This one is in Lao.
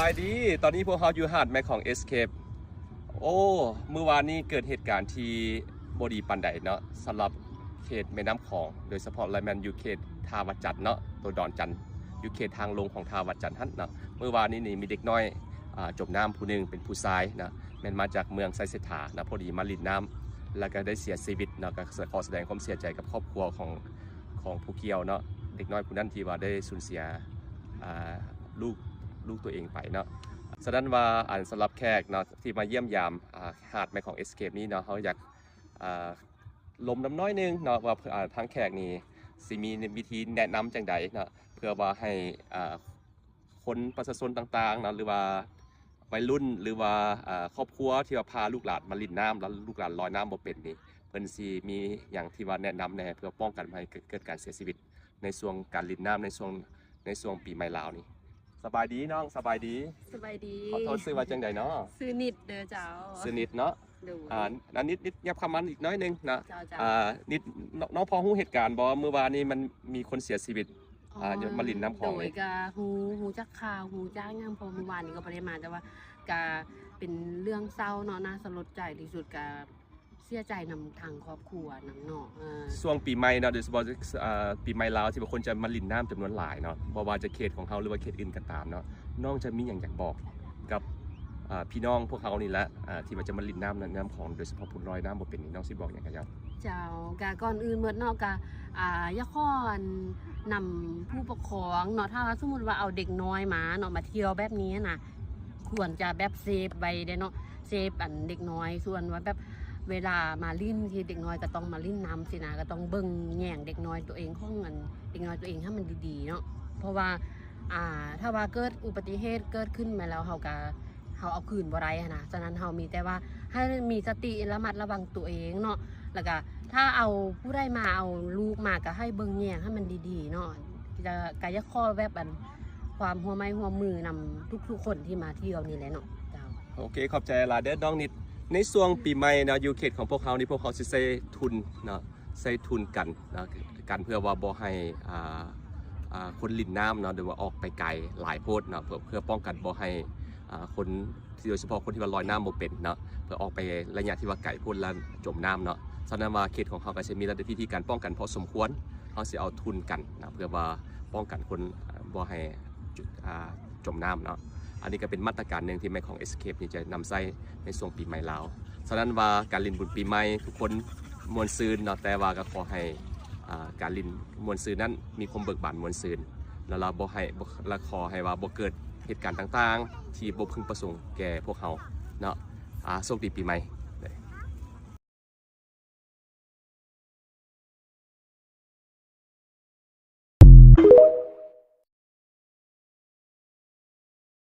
ສະບາຍດີ ຕອນນີ້ພວກເຮົາຢູ່ຫາດແມ່ຂອງ Escape. ໂອ້ ມື້ວານນີ້ເກີດເຫດການທີ່ບໍ່ດີປານໃດເນາະ ສຳລັບເຂດແມ່ນ້ຳຂອງ ໂດຍສະເພາະແລ້ວແມ່ນຢູ່ເຂດທ່າວັດຈັນເນາະ ໂຕດອນຈັນ ຢູ່ເຂດທາງລົງຂອງທ່າວັດຈັນຫັ້ນເນາະ. ມື້ວານນີ້ນີ້ມີເດັກນ້ອຍ ອ່າ ຈົມນ້ຳຜູ້ໜຶ່ງ ເປັນຜູ້ຊາຍເນາະ ແມ່ນມາຈາກເມືອງໄຊເສດຖາເນາະ ພໍດີມາຫຼິ້ນນ້ຳ ແລ້ວກໍໄດ້ເສຍຊີວິດເນາະ. ກໍຂໍສະແດງຄວາມເສຍໃຈກັບຄອບຄົວຂອງ ຂອງຜູ້ກ່ຽວເນາະ ເດັກນ້ອຍຜູ້ນັ້ນທີ່ວ່າໄດ້ສູນເສຍ ອ່າ ລູກ ລູກຕົວເອງໄປເນາະ. ສະນັ້ນວ່າ ອັນ ສຳລັບແຂກເນາະ ທີ່ມາຢ້ຽມຢາມ ອ່າ ຫາດແມ່ຂອງ Escape ນີ້ເນາະ ເຮົາຢາກ ອ່າ ລົມນຳໜ້ອຍໜຶ່ງເນາະ ວ່າ ອ່າ ທາງແຂກນີ້ຊິມີວິທີແນະນຳຈັ່ງໃດເນາະ ເພື່ອວ່າໃຫ້ ອ່າ ຄົນປະຊາຊົນຕ່າງໆເນາະ ຫຼືວ່າໄວລຸ້ນ ຫຼືວ່າ ເອີ ຄອບຄົວທີ່ວ່າພາລູກຫຼານມາຫຼິ້ນນ້ຳ ແລ້ວລູກຫຼານລອຍນ້ຳບໍ່ເປັນນີ້ ເພິ່ນຊິມີຫຍັງທີ່ວ່າແນະນຳແດ່ ເພື່ອປ້ອງກັນບໍ່ໃຫ້ເກີດ ເກີດການເສຍຊີວິດໃນຊ່ວງການຫຼິ້ນນ້ຳ ໃນຊ່ວງ ໃນຊ່ວງປີໃໝ່ລາວນີ້? ສະບາຍດີນ້ອງ ສະບາຍດີ. ສະບາຍດີ. ຂໍໂທດ ຊື່ວ່າຈັ່ງໃດເນາະ? ຊື່ນິດເດີເຈົ້າ. ຊື່ນິດເນາະ. ໂດຍ. ອ່າ ອັນ ນິດ ນິດ ຫຍັບເຂົ້າມາອີກໜ້ອຍໜຶ່ງເນາະ. ເຈົ້າ ເຈົ້າ. ອ່າ ນິດ ນ້ອງ ນ້ອງພໍຮູ້ເຫດການບໍ່? ມື້ວານນີ້ມັນມີຄົນເສຍຊີວິດ ອ່າ ມາຫຼິ້ນນ້ຳຂອງ. ໂດຍ ກໍຮູ້ ຮູ້ຈັກຂ່າວ ຮູ້ຈັກຫຍັງ ເພາະມື້ວານນີ້ກໍບໍ່ໄດ້ມາ ແຕ່ວ່າກໍເປັນເລື່ອງເສົ້າເນາະ ໜ້າສະຫຼົດໃຈທີ່ສຸດ ກໍເສຍໃຈນຳທາງຄອບຄົວນຳເນາະ. ເອີ ຊ່ວງປີໃໝ່ເນາະ ໂດຍສະເພາະ ເອີ ປີໃໝ່ລາວ ທີ່ວ່າຄົນຈະມາຫຼິ້ນນ້ຳຈຳນວນຫຼາຍເນາະ ບໍ່ວ່າຈະເຂດຂອງເຮົາ ຫຼືວ່າເຂດອື່ນກໍຕາມເນາະ ນ້ອງຈະມີຫຍັງຢາກບອກກັບ ອ່າ ພີ່ນ້ອງພວກເຮົານີ້ແຫຼະ ອ່າ ທີ່ວ່າຈະມາຫຼິ້ນນ້ຳ ນ້ຳຂອງ ໂດຍສະເພາະຜູ້ລອຍນ້ຳບໍ່ເປັນນີ້ ນ້ອງຊິບອກຫຍັງກັບເຂົາເຈົ້າ? ເຈົ້າ ກະກ່ອນອື່ນໝົດເນາະ ກະ ອ່າ ຢາກຂໍ ອັນ ນຳຜູ້ປົກຄອງເນາະ ຖ້າວ່າສົມມຸດວ່າເອົາເດັກນ້ອຍມາເນາະ ມາທ່ຽວແບບນີ້ນະ ຄວນຈະແບບເຊບໄວ້ເດ້ເນາະ ເຊບ ອັນ ເດັກນ້ອຍ ສ່ວນວ່າແບບເວລາມາຫຼິ້ນ ທີ່ເດັກນ້ອຍກໍຕ້ອງມາຫຼິ້ນນຳຊີ້ນະ ກໍຕ້ອງເບິ່ງແຍງເດັກນ້ອຍຕົວເອງ ຂອງ ອັນ ເດັກນ້ອຍຕົວເອງໃຫ້ມັນດີໆເນາະ ເພາະວ່າ ອ່າ ຖ້າວ່າເກີດອຸບັດຕິເຫດເກີດຂຶ້ນມາແລ້ວ ເຮົາກໍ ເຮົາເອົາຄືນບໍ່ໄດ້ຫັ້ນນະ. ສະນັ້ນເຮົາມີແຕ່ວ່າໃຫ້ມີສະຕິ ລະມັດລະວັງຕົວເອງເນາະ ແລ້ວກະຖ້າເອົາຜູ້ໃດມາ ເອົາລູກມາ ກະໃຫ້ເບິ່ງແຍງໃຫ້ມັນດີໆເນາະ. ກະ ກະຢາກຂໍແບບ ອັນ ຄວາມຮ່ວມໄມ້ຮ່ວມມືນຳທຸກໆຄົນທີ່ມາທ່ຽວນີ້ແຫຼະເນາະ. ເຈົ້າ. ໂອເຄ ຂອບໃຈຫຼາຍເດີນ້ອງນິດ. ໃນຊ່ວງປີໃໝ່ເນາະ ຢູ່ເຂດຂອງພວກເຮົານີ້ ພວກເຮົາຊິໃຊ້ທຸນເນາະ ໃຊ້ທຸນກັນເນາະ ກັນເພື່ອວ່າບໍ່ໃຫ້ ອ່າ ອ່າ ຄົນຫຼິ້ນນ້ຳເນາະ ຫຼືວ່າອອກໄປໄກຫຼາຍໂພດເນາະ ເພື່ອ ເພື່ອປ້ອງກັນບໍ່ໃຫ້ ອ່າ ຄົນ ໂດຍສະເພາະຄົນທີ່ວ່າລອຍນ້ຳບໍ່ເປັນເນາະ ເພື່ອອອກໄປໄລຍະທີ່ວ່າໄກໂພດແລ້ວຈົມນ້ຳເນາະ. ສະນັ້ນວ່າເຂດຂອງເຮົາກໍຊິມີລະດັບວິທີການປ້ອງກັນພໍສົມຄວນ ເຮົາຊິເອົາທຸນກັນເນາະ ເພື່ອວ່າປ້ອງກັນຄົນ ອ່າ ບໍ່ໃຫ້ ອ່າ ຈົມນ້ຳເນາະ. ອັນນີ້ກໍເປັນມາດຕະການໜຶ່ງທີ່ແມ່ຂອງ Escape ນີ້ຈະນຳໃຊ້ໃນຊ່ວງປີໃໝ່ລາວ. ສະນັ້ນວ່າການຫຼິ້ນບຸນປີໃໝ່ທຸກຄົນມ່ວນຊື່ນເນາະ ແຕ່ວ່າກໍຂໍໃຫ້ ອ່າ ການຫຼິ້ນມ່ວນຊື່ນນັ້ນມີຄວາມເບີກບານມ່ວນຊື່ນ ແລ້ວລະບໍ່ໃຫ້ ແລະ ຂໍໃຫ້ວ່າບໍ່ເກີດເຫດການຕ່າງໆທີ່ບໍ່ເພິ່ງປະສົງແກ່ພວກເຮົາເນາະ. ອ່າ ໂຊກດີປີໃໝ່.